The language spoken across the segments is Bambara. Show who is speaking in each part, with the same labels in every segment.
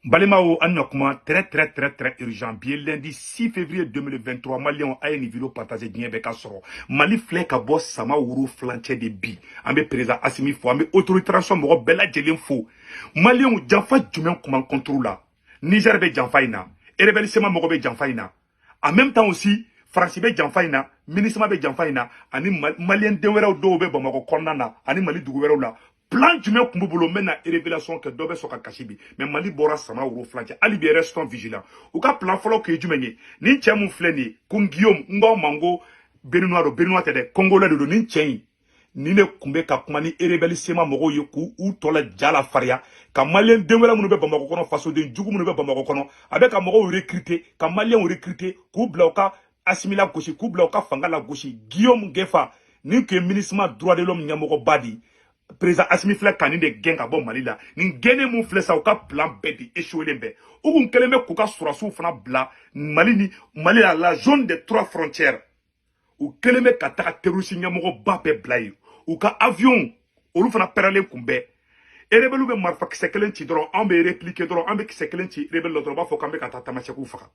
Speaker 1: Balimaw, an na kuma très très très très urgent. Bi ye lundi 6 février 2023. Maliyɛnw, a ye nin vidéo partager, diɲɛ bɛɛ ka sɔrɔ. Mali filɛ ka bɔ sama woro furancɛ de bi. An bɛ président Assimi fo, an bɛ autorité transition mɔgɔ bɛɛ lajɛlen fo. Maliyɛnw, janfa jumɛn kun b'an contre la? Niger bɛ janfa in na, rebelle CMA mɔgɔ bɛ janfa in na, en même temps aussi Faransi bɛ janfa in na, MINUSMA bɛ janfa in na, ani maliyɛn den wɛrɛw dɔw bɛ Bamakɔ kɔnɔna na ani Mali dugu wɛrɛw la. Plan jumɛn kun b'u bolo? N bɛ na révélation kɛ, dɔ bɛ sɔn ka kasi bi. Mais Mali bɔra sama woro furancɛ, hali bi restons vigilants. U ka plan fɔlɔ kun ye jumɛn ye? Nin cɛ mun filɛ nin ye, ko Guillaume, n k'aw ma n ko Béninois don, Béninois tɛ dɛ, Congolais de don. Nin cɛ in, nin de kun bɛ ka kuma ni rebelle CMA mɔgɔw ye k'u u tɔ la ja la fariya ka maliyɛn den wɛrɛ minnu bɛ Bamakɔ kɔnɔ, fasoden jugu minnu bɛ Bamakɔ kɔnɔ. A bɛ ka mɔgɔw recruter, ka maliyɛnw recruter k'u bila u ka Assimi la gosi, k'u bila u ka fanga la gosi. Guillaume Ngefa, nin tun ye MINUSMA droit de l'homme ɲɛmɔgɔba de ye. Président Assimi filɛ ka nin de gɛn ka bɔ Mali la. Nin gɛnnen mun filɛ sa, u ka plan bɛɛ de échoué bɛɛ. U kun kɛlen bɛ k'u ka sɔrɔdasiw fana bila Mali ni Mali la, la zone des trois frontières. U kɛlen bɛ ka taga terroriste ɲɛmɔgɔba bɛɛ bila yen. U ka avion, olu fana pɛrɛlen kun bɛɛ. Rebelle bɛ marifa kisɛ kelen ci dɔrɔn, anw bɛ répliquer dɔrɔn, an bɛ kisɛ kelen ci rebelle la dɔrɔn, u b'a fɔ k'an bɛ ka taa tamasɛkiw faga.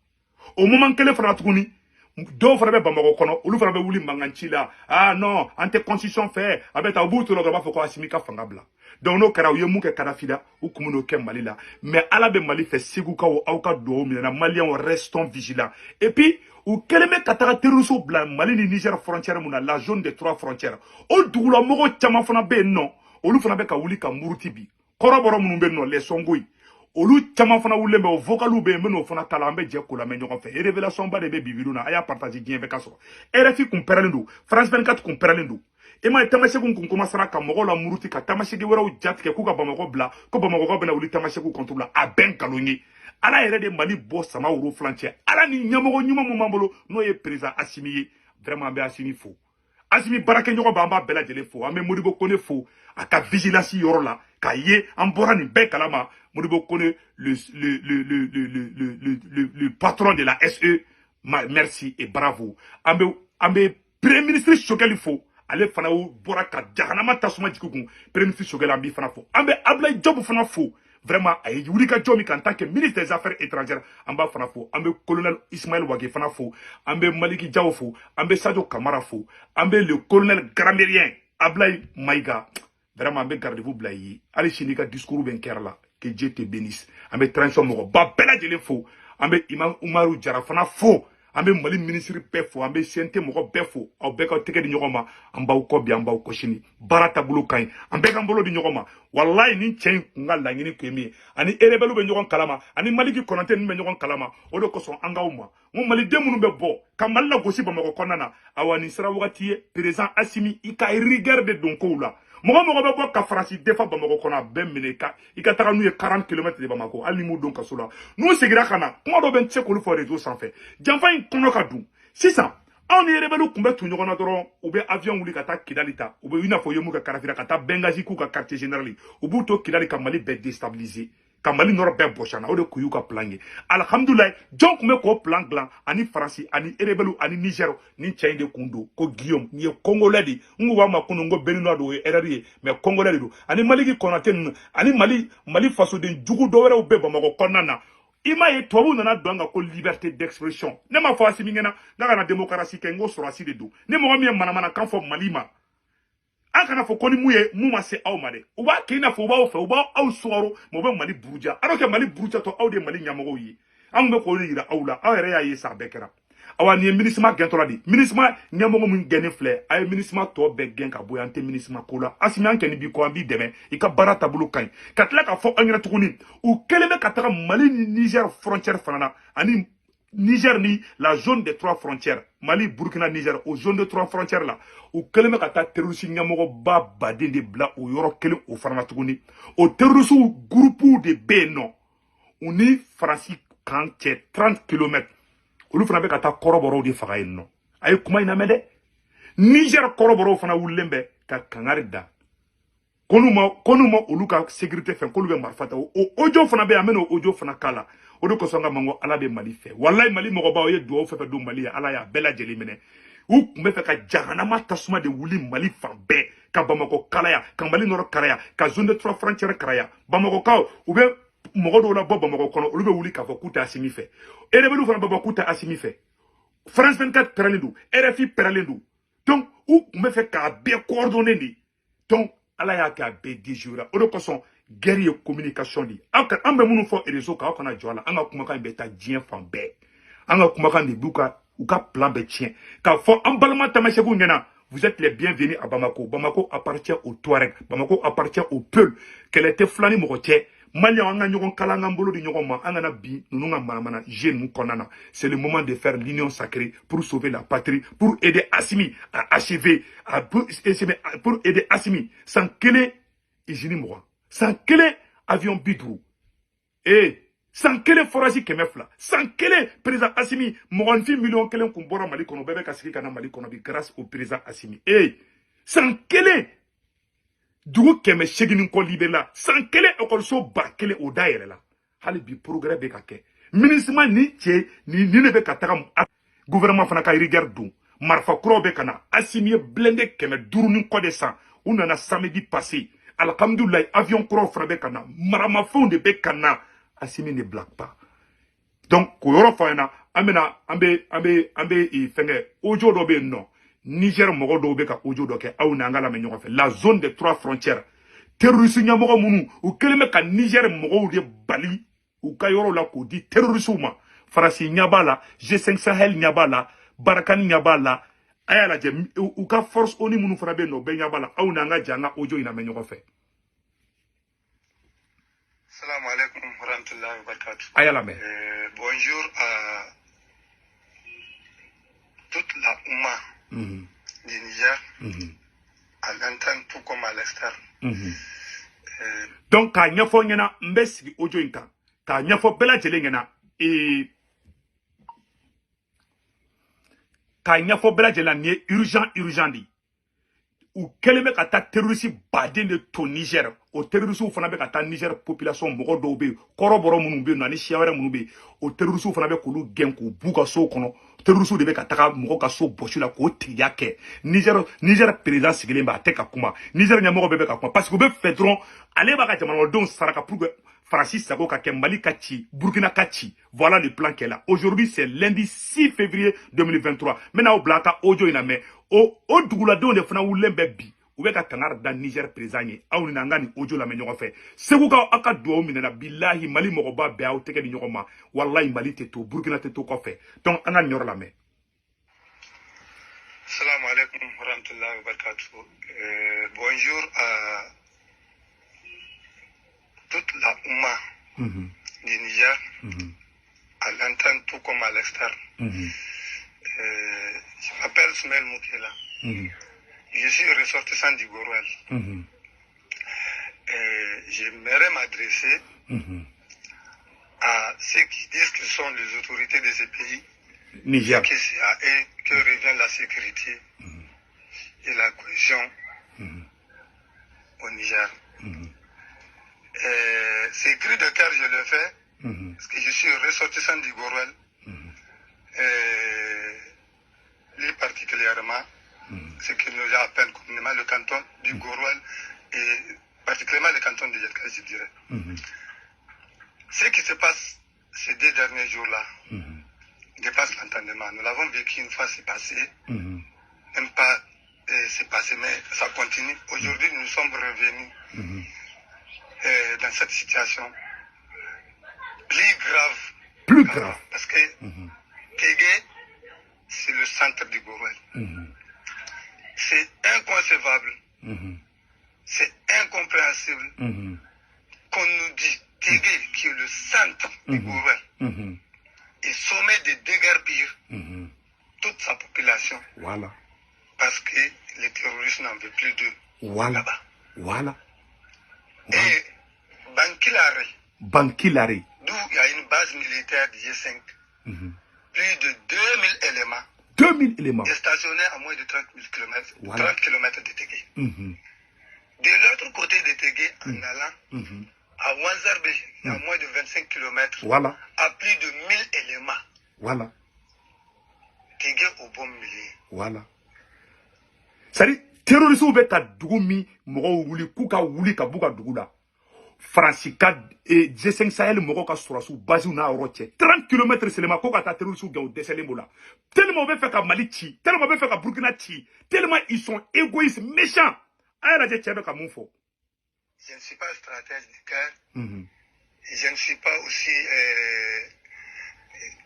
Speaker 1: O moment kelen fana tuguni, dɔw fana bɛ Bamakɔ kɔnɔ, olu fana bɛ wuli mankan ci la: ah non, an tɛ constitution fɛ. A bɛ taa, u b'u to la dɔrɔn, u b'a fɔ ko Assimi ka fanga bila. Donc n'o kɛra, u ye mun kɛ Kadafi la, u kun bɛn'o kɛ Mali la. Mais Ala bɛ Mali fɛ. Segukaw, aw ka dugawu minɛna. Maliyɛnw, restons vigilants. Et puis u kɛlen bɛ ka taga terroristes bila Mali ni Niger frontière mun na, la zone des trois frontières, o dugulamɔgɔw caman fana bɛ yen nɔ, olu fana bɛ ka wuli ka muruti bi. Kɔrɔbɔrɔ minnu bɛ yen nɔ, les Songoyi, olu caman fana wulilen bɛ. O vocaliw bɛ yen, n bɛ n'o fana ta la, an bɛ jɛ k'o lamɛn ɲɔgɔn fɛ. Révélation ba de bɛ bi vidéo na, a y'a partager, diɲɛ bɛɛ ka sɔrɔ. RFI kun pɛrɛlen don, France 24 kun pɛrɛlen don. I m'a ye, tamasɛkiw kun commencera ka mɔgɔw la muruti, ka tamasɛki wɛrɛw jatigɛ k'u ka Bamakɔ bila, ko Bamakɔ bɛna wuli tamasɛkiw contre la. A bɛɛ nkalon ye. Ala yɛrɛ de Mali bɔ sama woro furancɛ. Ala ni ɲɛmɔgɔ ɲuman mun b'an bolo, n'o ye président Assimi ye. Vraiment, an bɛ Assimi fo, Assimi baarakɛɲɔgɔn b'an b'a bɛɛ lajɛlen fo. An bɛ Modibo Kone fo a ka vigilance yɔrɔ la, k'a ye an bɔra nin bɛɛ kalama. Modibo Kone, le patron de la SE, merci et bravo. An bɛ premier ministre Choguel fo, ale fana bɔra ka jahanama tasuma jigin kun. Premier ministre Choguel, an b'i fana fo. An bɛ Abdoulaye Diop fana fo, vraiment, a ye wulikajɔ min kan en tant que ministre des Affaires étrangères, an b'a fana fo. An bɛ colonel Ismaël Wagué fana fo, an bɛ Maliki Diaw fo, an bɛ Sadio Kamara fo, an bɛ le colonel grammairien Ablaye Maïga. Vraiment, an bɛ garde-vous bila i ye hali sini, i ka discours bɛ n kɛra la. Que Dieu te bénisse. An bɛ transition mɔgɔba bɛɛ lajɛlen fo, an bɛ Imam Umaru Jara fana fo, an bɛ Mali ministre bɛɛ fo, an bɛ CNT mɔgɔ bɛɛ fo. Aw bɛɛ k'aw tɛgɛ di ɲɔgɔn ma, an b'aw kɔ bi, an b'aw kɔ sini. Baara taabolo ka ɲi, an bɛɛ k'an bolo di ɲɔgɔn ma. Walayi, nin cɛ in kun ka laɲini kun ye min ye, ani rebelle bɛ ɲɔgɔn kalama, ani Maliki Kɔnɔntɛ ninnu bɛ ɲɔgɔn kalama. O de kosɔn an k'aw ma n ko maliden minnu bɛ bɔ ka Mali lagosi Bamakɔ kɔnɔna na, awa, nin sera wagati ye. Président Assimi, i ka rigueur de don kow la. Mɔgɔ mɔgɔ bɛ bɔ ka Faransi defa Bamakɔ kɔnɔ, a bɛɛ minɛ i ka taga n'u ye 40 km de Bamakɔ, hali ni m'u don kaso la. N'u seginna ka na, kuma dɔw bɛ n tɛ se k'olu fɔ réseau sanfɛ. Janfa in kɔnɔ ka dun sisan, anw ni rebelle kun bɛ tu ɲɔgɔn na dɔrɔn, u bɛ avion wuli ka taa Kidali ta, u bɛ i n'a fɔ u ye mun kɛ Karafira, ka taa Benghazi k'u ka quartier général, u b'u to Kidali ka Mali bɛɛ déstabiliser, ka Mali nɔrɔ bɛɛ bɔsi an na. O de kun y'u ka plan ye. Alhamdulilayi, jɔn kun bɛ k'o plan dilan ani Faransi ani rebelle ani Niger? Ni cɛ in de kun don, ko Guillaume, nin ye Congolais de. N ko b'a ma kunun ko Béninois don, o ye erreur ye, mais Congolais de don. Ani Maliki Kɔnate ninnu ani Mali fasoden jugu dɔ wɛrɛw bɛ Bamakɔ kɔnɔna na. I m'a ye, tubabuw nana don an kan ko liberté d'expression. Ne m'a fɔ Assimi ɲɛna n'a kana démocratie kɛ, n ko sɔrɔsi de don. Ni mɔgɔ min ye manamanakan fɔ Mali ma, an kana fɔ ko ni mun ye mun ma se aw ma dɛ. U b'a kɛ i n'a fɔ u b'aw fɛ, u b'aw sugaro, mais u bɛ Mali buruja, alors que Mali burujatɔ, aw de ye Mali ɲɛmɔgɔw ye. Anw bɛ k'o de yira aw la, aw yɛrɛ y'a ye sa, a bɛɛ kɛra. Awa, nin ye MINUSMA gɛntɔla de. MINUSMA ɲɛmɔgɔ min gɛnni filɛ, a ye MINUSMA tɔ bɛɛ gɛn ka bɔ yen. An tɛ MINUSMA ko la. Assimi, an kɛni b'i kɔ, an b'i dɛmɛ, i ka baara taabolo ka ɲi. Ka tila k'a fɔ an ɲɛna tuguni, u kɛlen bɛ ka taga Mali ni Niger frontière fana na, ani Niger ni la zone des trois frontières, Mali, Burkina, Niger, o zone de trois frontières la, u kɛlen bɛ ka taa terroriste ɲɛmɔgɔba baden de bila o yɔrɔ kelen o fana na tuguni. O terroriste groupe de bɛ yen nɔ, u ni Faransi kan cɛ 30 km, olu fana bɛ ka taa kɔrɔbɔrɔw de faga yen nɔ. A ye kuma in lamɛn dɛ. Niger kɔrɔbɔrɔw fana wulilen bɛ ka kangari da ko n'u ma olu ka sécurité fɛn, k'olu bɛ marifa ta. O audio fana bɛ yen, an bɛ n'o audio fana k'a la. O de kosɔn n ka ma ko Ala bɛ Mali fɛ. Walayi, Mali mɔgɔbaw ye dugawu fɛn fɛn don Mali ye, Ala y'a bɛɛ lajɛlen minɛ. U tun bɛ fɛ ka jahanama tasuma de wuli Mali fan bɛɛ, ka Bamakɔ kalaya, ka Mali nɔrɔ kalaya, ka zone de trois frontières kalaya. Bamakɔkaw, u bɛ mɔgɔ dɔw la bɔ Bamakɔ kɔnɔ, olu bɛ wuli k'a fɔ k'u tɛ Assimi fɛ. Rebelle fana bɛ bɔ k'u tɛ Assimi fɛ. France 24 pɛrɛnlen don, RFI pɛrɛnlen don. Donc u tun bɛ fɛ k'a bɛɛ coordonner de. Donc Ala y'a kɛ, a bɛɛ déjouera. O de kosɔn guerre ye communication de ye. Aw ka an bɛ minnu fɔ réseau kan, aw kana jɔ a la. An ka kumakan in bɛ taa diɲɛ fan bɛɛ. An ka kumakan de b'u ka u ka plan bɛɛ tiɲɛ. K'a fɔ an balima tamasɛkiw ɲɛna: vous êtes les bienvenus à Bamako. Bamako appartient aux Touaregs, Bamako appartient au Peul. Kɛlɛ tɛ fila ni mɔgɔ cɛ. Maliyɛnw, an ka ɲɔgɔn kala, an k'an bolo di ɲɔgɔn ma, an kana bin ninnu ka manamana jeu ninnu kɔnɔna na. C'est le moment de faire l'union sacrée pour sauver la patrie, pour aider Assimi à achever, pour aider Assimi. San kelen usine 20, san kelen avion 50, san kelen forage 200, san kelen. Président Assimi, mɔgɔnifin 1 miliyɔn kun bɔra Mali kɔnɔ, bɛɛ bɛ ka sigi ka na Mali kɔnɔ bi grâce au président Assimi. San kelen dugu 800 ni kɔ libéré la, san kelen ekɔliso 1000 o dayɛlɛ la. Hali bi progrès bɛ ka kɛ. MINUSMA ni cɛ ni ni de bɛ ka taga. Gouvernement fana ka rigueur don, marifa kuraw bɛ ka na. Assimi ye blindé 500 ni kɔ de san, u nana samedi passé. Alhamdulilayi, avion kuraw fana bɛ ka na, maramafɛnw de bɛ ka na. Assimi ne blague pas. Donc k'o yɔrɔ fɔ an ɲɛna, an bɛna an bɛ fɛnkɛ audio dɔ bɛ yen nɔ. Niger mɔgɔ dɔw bɛ ka audio dɔ kɛ, aw n'an ka lamɛn ɲɔgɔn fɛ. La zone des trois frontières, terroriste ɲɛmɔgɔ minnu u kɛlen bɛ ka Niger mɔgɔw de bali u ka yɔrɔ la k'o di terroristew ma. Faransi ɲɛ b'a la, G5 Sahel ɲɛ b'a la, Barkhane ɲɛ b'a la. A y'a lajɛ, u ka force ONU minnu fana bɛ yen nɔ, o bɛɛ ɲɛ b'a la. Aw n'an ka jɛ an ka audio in lamɛn ɲɔgɔn fɛ.
Speaker 2: Salam alaikum wa rahmatullahi wa barakatuh.
Speaker 1: A y'a lamɛn.
Speaker 2: Bonjour à toute la Oumma du Niger, à l'interne tout comme à l'externe.
Speaker 1: Donc k'a ɲɛfɔ ɲɛna, n bɛ sigi audio in kan k'a ɲɛfɔ bɛɛ lajɛlen ɲɛna, k'a ɲɛfɔ bɛɛ lajɛlen na, nin ye urgent urgent de ye. U kɛlen bɛ ka taa terroriste baden de to Niger. O terroristew fana bɛ ka taa Niger population mɔgɔ dɔw bɛ yen, kɔrɔbɔrɔ minnu bɛ yen nɔ ani siya wɛrɛ minnu bɛ yen, o terroristew fana bɛ k'olu gɛn k'u b'u ka sow kɔnɔ. Terroristew de bɛ ka taga mɔgɔ ka so bɔsi la k'o tigiya kɛ. Niger président sigilen bɛ, a tɛ ka kuma. Niger ɲɛmɔgɔ bɛɛ bɛ ka kuma parce que u bɛ fɛ dɔrɔn ale b'a ka jamanadenw saraka pour que Faransi sago ka kɛ, Mali ka ci, Burkina ka ci. Voilà le plan qu'elle a. Aujourd'hui, c'est lundi 6 février 2023. N bɛna aw bila a ka audio in na mɛn. O duguladenw de fana wulilen bɛ bi, u bɛ ka kangari da Niger président ye. Aw ni an ka nin audio lamɛn ɲɔgɔn fɛ. Segu ka aw ka dugawu minɛna. Bilahi, Mali mɔgɔba bɛɛ, aw tɛgɛ di ɲɔgɔn ma. Walahi, Mali tɛ to, Burkina tɛ to kɔfɛ. Donc an ka nin yɔrɔ lamɛn.
Speaker 2: Salam alaikum wa rahmatullahi wa barakatuh. Bonjour à toute la Oumma du Niger, à l'interne tout comme à l'externe. Je m'appelle Soumaël Moukela. Je suis ressortissant du Gorouel. J'aimerais m'adresser à ceux qui disent qu'ils sont les autorités de ce pays,
Speaker 1: Niger,
Speaker 2: que c'est à eux que revient la sécurité et la cohésion au Niger. Ces cris de cœur, je le fais parce que je suis ressortissant du Gorouel. Lui particulièrement, ce que nous appellent communément le canton du Gorouel et particulièrement le canton de Yelka, je dirais. Ce qui se passe ces deux derniers jours-là dépasse l'entendement. Nous l'avons vécu une fois, c'est passé. Même pas c'est passé, mais ça continue. Aujourd'hui, nous sommes revenus dans cette situation plus grave.
Speaker 1: Plus grave.
Speaker 2: Parce que Kégué, c'est le centre du Gorouel. C'est inconcevable, c'est incompréhensible qu'on nous dit Kégué, qui est le centre du Gorouel, est sommé de déguerpir toute sa population parce que les terroristes n'en veulent plus d'eux là-bas. Et Bankilare,
Speaker 1: Bankilare,
Speaker 2: d'où il y a une base militaire du G5, plus de 2000 éléments
Speaker 1: 2000 éléments
Speaker 2: stationnés à moins de 30 000 km, 30 km de Tégué. De l'autre côté de Tégué, en allant à Wanzarbe, à moins de 25 km, à plus de 1000 éléments. Tégué au bon milieu.
Speaker 1: Voilà. C'est-à-dire, terroristes bɛ ka dugu min mɔgɔw wuli k'u ka wuli ka b'u ka dugu la. Faransi ka G5 Sahel mɔgɔw ka sɔrɔsiw basiw n'a yɔrɔ cɛ 30 km seulement, ko ka taa terroriste gɛn, u dɛsɛlen b'o la, tellement u bɛ fɛ ka Mali ci, tellement u bɛ fɛ ka Burkina ci, tellement ils sont égoïstes, méchants. A y'a lajɛ, cɛ bɛ ka mun fɔ.
Speaker 2: Je ne suis pas stratège de guerre. Je ne suis pas aussi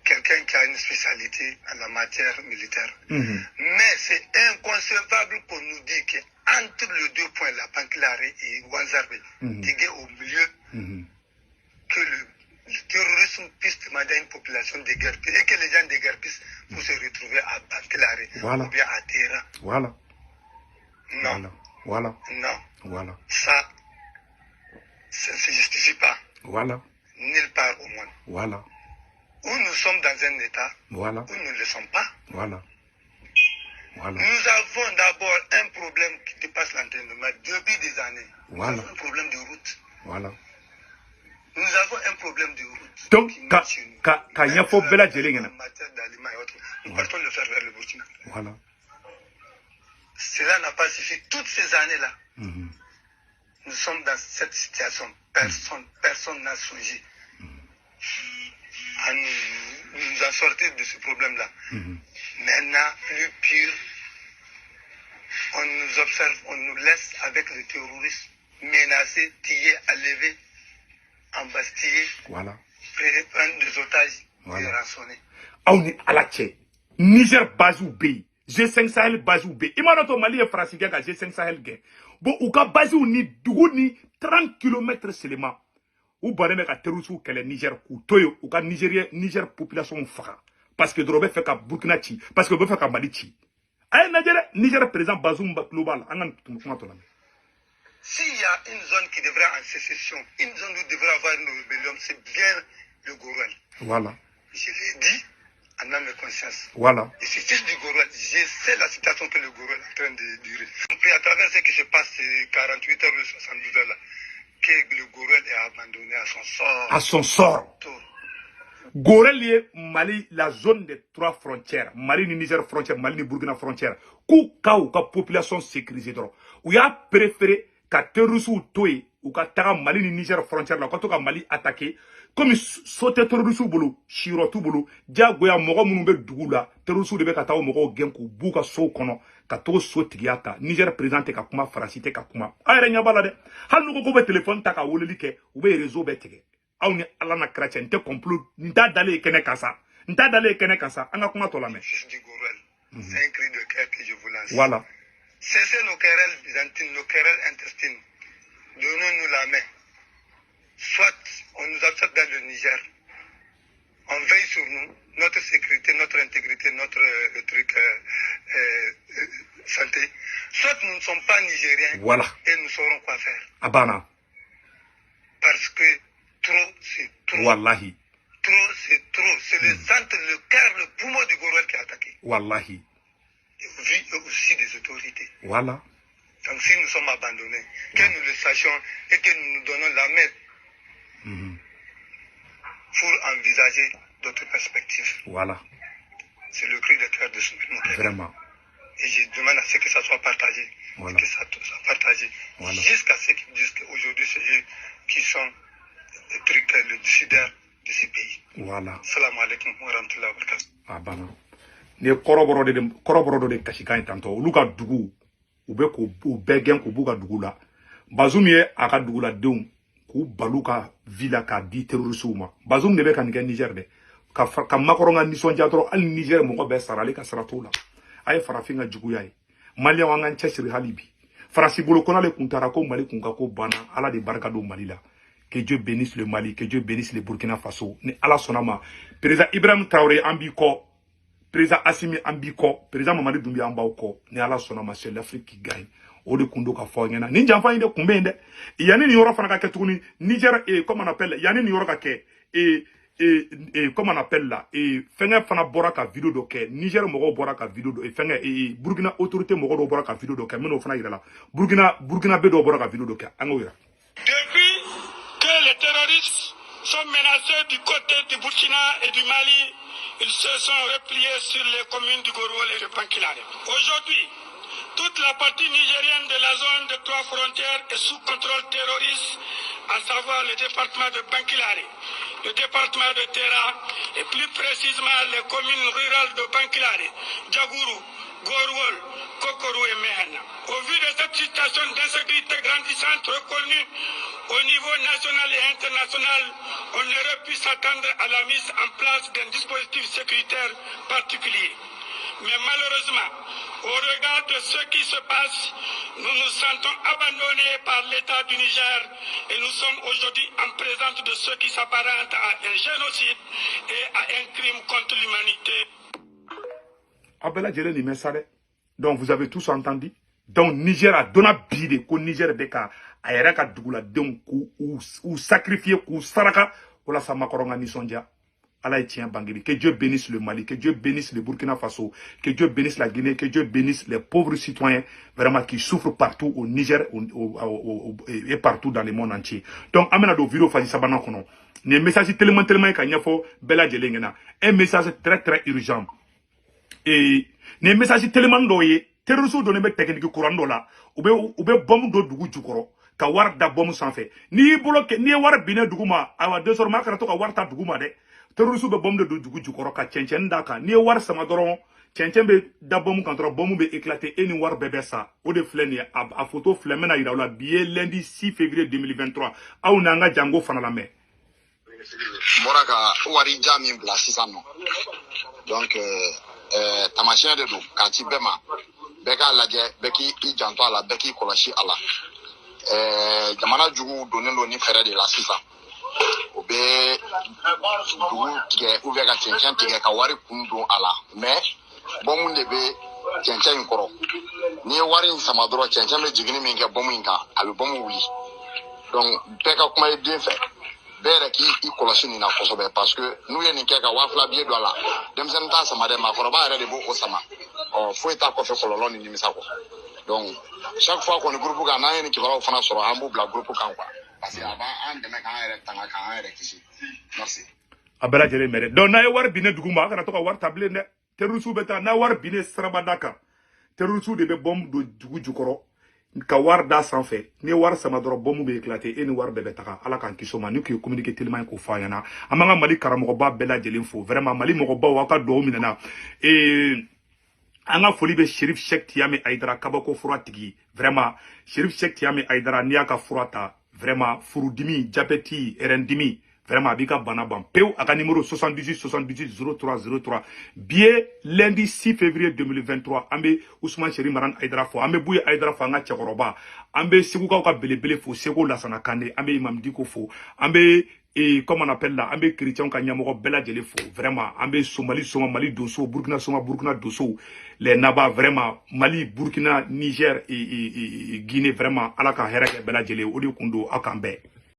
Speaker 2: quelqu'un qui a une spécialité en la matière militaire. Mais c'est inconcevable qu'on nous dise qu'entre les deux points, la Bankilaré et Wanzarbe, au milieu, que le terrorisme puisse demander à une population de déguerpir et que les gens déguerpissent pour se retrouver à Bankilaré ou bien à Téra. Non. Non. Ça ne se justifie pas. Nulle part au monde. Ou nous sommes dans un état, ou nous ne le sommes pas. Nous avons d'abord un problème qui dépasse l'entraînement depuis des années. Nous avons un problème de route. Nous avons un problème de route.
Speaker 1: Donc, ka ɲɛfɔ bɛɛ lajɛlen ɲɛna.
Speaker 2: En matière d'aliments et autres, nous partons le faire vers le Burkina. Cela n'a pas suffi. Toutes ces années-là, nous sommes dans cette situation. Personne n'a songé à nous en sortir de ce problème-là. Maintenant, plus pire, on nous observe, on nous laisse avec les terroristes menacés, tués, enlevés, embastillés, prendre des otages et rançonnés.
Speaker 1: Aw ni Ala cɛ, Niger basiw bɛ yen, G5 Sahel basiw bɛ yen. I m'a dɔn to Mali ye Faransi gɛn ka G5 Sahel gɛn. Bon, u ka basiw ni dugu ni 30 km seulement, u bannen bɛ ka terroristew kɛlɛ Niger, k'u to yen, u ka Niger population faga, parce que dɔrɔn u bɛ fɛ ka Burkina ci, parce que u bɛ fɛ ka Mali ci. A ye lajɛ dɛ, Niger président Bazoum ba tulo b'a la. An ka nin kuma tɔ lamɛn.
Speaker 2: S'il y a une zone qui devrait en sécession, une zone où devrait avoir une rébellion, c'est bien le Gorouel. Je l'ai dit en âme et conscience. Et c'est fils du Gorouel. Je sais la situation que le Gorouel est en train de durer. Et à travers ce qui se passe ces 48 heures ou 72 heures là, que le Gorouel est abandonné à son sort.
Speaker 1: À son sort.
Speaker 2: Tout.
Speaker 1: Gorouel ye Mali, la zone des trois frontières, Mali ni Niger frontière, Mali ni Burkina frontière, k'u ka u ka population sécuriser dɔrɔn, u y'a préféré ka terroristew to yen, u ka taga Mali ni Niger frontière la, u ka to ka Mali attaquer. Komi so tɛ terroristew bolo, siyɔrɔ t'u bolo, diyagoya mɔgɔ minnu bɛ dugu la, terroristew de bɛ ka taa o mɔgɔw gɛn k'u b'u ka sow kɔnɔ ka t'o so tigiya ta. Niger président tɛ ka kuma, Faransi tɛ ka kuma. Aw yɛrɛ ɲɛ b'a la dɛ, hali n'u ko k'u bɛ téléphone ta ka weleli kɛ, u bɛ réseau bɛɛ tigɛ. Aw ni Ala na kira cɛ, n tɛ complot, n t'a dalen ye kɛnɛ kan sa, n t'a dalen ye kɛnɛ kan sa. An ka kuma tɔ lamɛn.
Speaker 2: Fils du Gorouel. C'est un cri de cœur que je vous lance. Cessez nos querelles byzantines, nos querelles intestines. Donnons-nous la main. Soit on nous accepte dans le Niger, on veille sur nous, notre sécurité, notre intégrité, notre truc santé. Soit nous ne sommes pas Nigériens et nous saurons quoi faire.
Speaker 1: A banna.
Speaker 2: Parce que trop, c'est trop.
Speaker 1: Wallahi.
Speaker 2: Trop, c'est trop. C'est le centre, le cœur, le poumon du Gorouel qui est attaqué.
Speaker 1: Wallahi.
Speaker 2: Et vu aussi des autorités. Donc si nous sommes abandonnés, que nous le sachions et que nous nous donnons la main pour envisager d'autres perspectives. C'est le cri de cœur de ce mouvement.
Speaker 1: Vraiment.
Speaker 2: Et je demande à ce que ça soit partagé. Que ça soit partagé. Jusqu'à ce qu'ils disent qu'aujourd'hui, c'est eux qui sont le truc, le décideur de ce pays. Salam alaikum wa rahmatullahi wa barakatuh.
Speaker 1: A banna. Nin ye kɔrɔbɔrɔ de, kɔrɔbɔrɔ dɔ de kasikan ye tantɔ. Olu ka dugu, u bɛ k'u bɛɛ gɛn k'u b'u ka dugu la. Bazoum ye a ka duguladenw k'u balu ka vie la k'a di terroristew ma. Bazoum de bɛ ka nin kɛ Niger dɛ, ka Macron ka nisɔndiya dɔrɔn. Hali ni Niger mɔgɔ bɛɛ sara, ale ka sara t'o la. A ye farafin ka juguya ye. Maliyɛnw, an k'an cɛsiri hali bi. Faransi bolo ko n'ale kun taara ko Mali kun ka ko banna. Ala de barika don Mali la. Que Dieu bénisse le Mali, que Dieu bénisse le Burkina Faso. Ni Ala sɔnna ma, président Ibrahim Traoré, an b'i kɔ, président Assimi, an b'i kɔ, président Mamadi Doumbouya, an b'aw kɔ. Ni Ala sɔnna ma, c'est l'Afrique qui gagne. O de kun don ka fɔ aw ɲɛna. Nin janfa in de kun bɛ yen dɛ. Yanni nin yɔrɔ fana ka kɛ tuguni, Niger, comment on appelle, yanni nin yɔrɔ ka kɛ, comment on appelle là, fɛngɛ fana bɔra ka vidéo dɔ kɛ. Niger mɔgɔw bɔra ka vidéo dɔ, fɛngɛ, Burkina autorité mɔgɔ dɔw bɔra ka vidéo dɔ kɛ. N bɛn'o fana yira la. Burkina bɛ dɔw bɔra ka vidéo dɔ kɛ, an k'o yira.
Speaker 3: Depuis que les terroristes sont menacés du côté du Burkina et du Mali, ils se sont repliés sur les communes du Gorouol et de Bankilaré. Aujourd'hui, Toute la partie nigérienne de la zone de trois frontières est sous contrôle terroriste, à savoir le département de Bankilare, le département de Terra et plus précisément les communes rurales de Bankilare, Djagourou, Gorwol, Kokorou et Mehana. Au vu de cette situation d'insécurité grandissante reconnue au niveau national et international, on aurait pu s'attendre à la mise en place d'un dispositif sécuritaire particulier. Mais malheureusement, au regard de ce qui se passe, nous nous sentons abandonnés par l'État du Niger et nous sommes aujourd'hui en présence de ce qui s'apparente à un génocide et à un crime contre l'humanité.
Speaker 1: A bɛɛ lajɛlen nin mɛn sa dɛ. Donc vous avez tous entendu. Donc Niger a donna bi de ko Niger bɛ ka a yɛrɛ ka duguladenw k'u u sacrifier, k'u saraka walasa Macron ka nisɔndiya. Ala ye tiɲɛ bange. Que Dieu bénisse le Mali, que Dieu bénisse le Burkina Faso, que Dieu bénisse la Guinée, que Dieu bénisse les pauvres citoyens vraiment qui souffrent partout au Niger et partout dans le monde entier. Donc an bɛna don vidéo phase sabanan kɔnɔ. Nin ye message tellement tellement ye ka ɲɛfɔ bɛɛ lajɛlen ɲɛna, un message très très urgent. Et nin ye message tellement dɔw ye, terroriste dɔ bɛ technique kuran dɔ la, u bɛ bombe dɔ dugu jukɔrɔ ka wari da bombe sanfɛ. N'i y'i bolo kɛ, n'i ye wari binnen dugu ma, ayiwa, désormais a kana to ka wari ta dugu ma dɛ. Terroriste bɛ bombe de don dugu jukɔrɔ ka cɛncɛn d'a kan. N'i ye wari sama dɔrɔn, cɛncɛn bɛ da bombe kan dɔrɔn, bombe bɛ éclater, e ni wari bɛɛ bɛ sa. O de filɛ nin ye, a photo filɛ, n bɛna yira aw la. Bi ye lundi 6 février 2023. Aw n'an ka jango fana lamɛn.
Speaker 2: N bɔra ka wari ja min bila sisan nɔ, donc tamasiyɛn de don k'a ci bɛɛ ma. Bɛɛ k'a lajɛ, bɛɛ k'i janto a la, bɛɛ k'i kɔlɔsi a la. Jamana juguw donnen don ni fɛɛrɛ de la sisan. O bɛ dugu tigɛ ou bien ka cɛncɛn tigɛ ka wari kun don a la, mais bɔnmun de bɛ cɛncɛn in kɔrɔ. N'i ye wari in sama dɔrɔn, cɛncɛn bɛ jiginni min kɛ bɔnmu in kan, a bɛ bɔnmu wuli. Donc bɛɛ ka kuma i den fɛ, bɛɛ yɛrɛ k'i i kɔlɔsi nin na kosɛbɛ, parce que n'u ye nin kɛ ka 2000 biye don a la, denmisɛnnin t'a sama dɛ, maakɔrɔba yɛrɛ de b'o o sama. Ɔ, foyi t'a kɔfɛ kɔlɔlɔ ni nimisa kɔ. Donc chaque fois kɔni, groupe kan, n'an ye nin kibaruyaw fana sɔrɔ, an b'u bila groupe kan quoi, parce que a b'an dɛmɛ k'an yɛrɛ tanga, k'an yɛrɛ kisi. Merci.
Speaker 1: A bɛɛ lajɛlen mɛn dɛ. Donc n'a ye wari binnen dugu ma, a kana to ka wari ta bilen dɛ. Terroriste bɛ taa n'a wari binnen sirabada kan, terroriste de bɛ bombe don dugu jukɔrɔ ka wari da sanfɛ. N'i ye wari sama dɔrɔn, bombe bɛ éclater, e ni wari bɛɛ bɛ taga. Ala k'an kisi o ma. Ni kun ye communiqué teliman ye k'o fɔ an ɲɛna. An b'an ka Mali karamɔgɔba bɛɛ lajɛlen fo. Vraiment, Mali mɔgɔbaw, aw ka dugawu minɛna. An ka foli bɛ Sherif Sheikh Tiyami Ayidara, kabako fura tigi. Vraiment, Sherif Sheikh Tiyami Ayidara, n'i y'a ka fura ta, vraiment, furudimi, diabète, rɛndimi, vraiment, a b'i ka bana ban pewu. A ka numéro 78 78 03 03. Bi ye lundi 6 février 2023. An bɛ Usman Seri Maran Ayidara fo, an bɛ Buye Ayidara fo, an ka cɛkɔrɔba. An bɛ Segukaw ka belebele fo, Seko Lasana Kande. An bɛ Imam Diko fo, an bɛ, et comme on appelle là, an bɛ chrétien ka ɲɛmɔgɔ bɛɛ lajɛlen fo. Vraiment, an bɛ Somali soma, Mali donso, Burkina soma, Burkina donso, les Naba. Vraiment, Mali, Burkina, Niger et Guinée, vraiment, Ala ka hɛrɛ kɛ bɛɛ lajɛlen. O de kun don. Aw k'an bɛn.